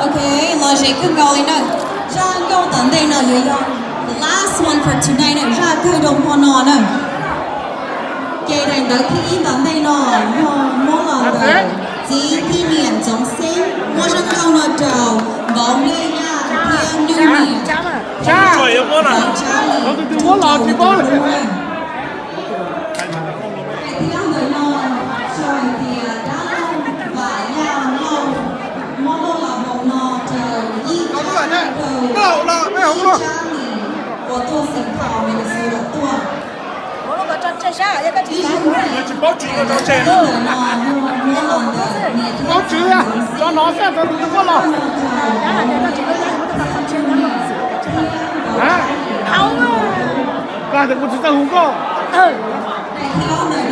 Ok, lom zem kawg nkaus li na. Zaj nkauj tom ntej no yuav yog the last one for tonight na, zaj kawg rau hmo no na. Ces daim ntawv thib ib tom ntej no yog muab los ntawm txiv thib niam Ntxoov Xeeb, muab zaj nkauj no rau Npauv Nplej Yaj thiab Nuj Niam Npauv Tsab Lis. Daim thib ob ntawm no sau hais tias dab laug Vam Yaj Lauj muab muab los hauv no rau Yij Tsab Lis, Yij Tsab Lis uas tuaj xeem Thaum Minnesota tuaj. Ib zaug ntxiv, daim thib ob ntawm no muab los ntawm niam thiab txiv Ntxoov Xeeb. Daim thib ob ntawm no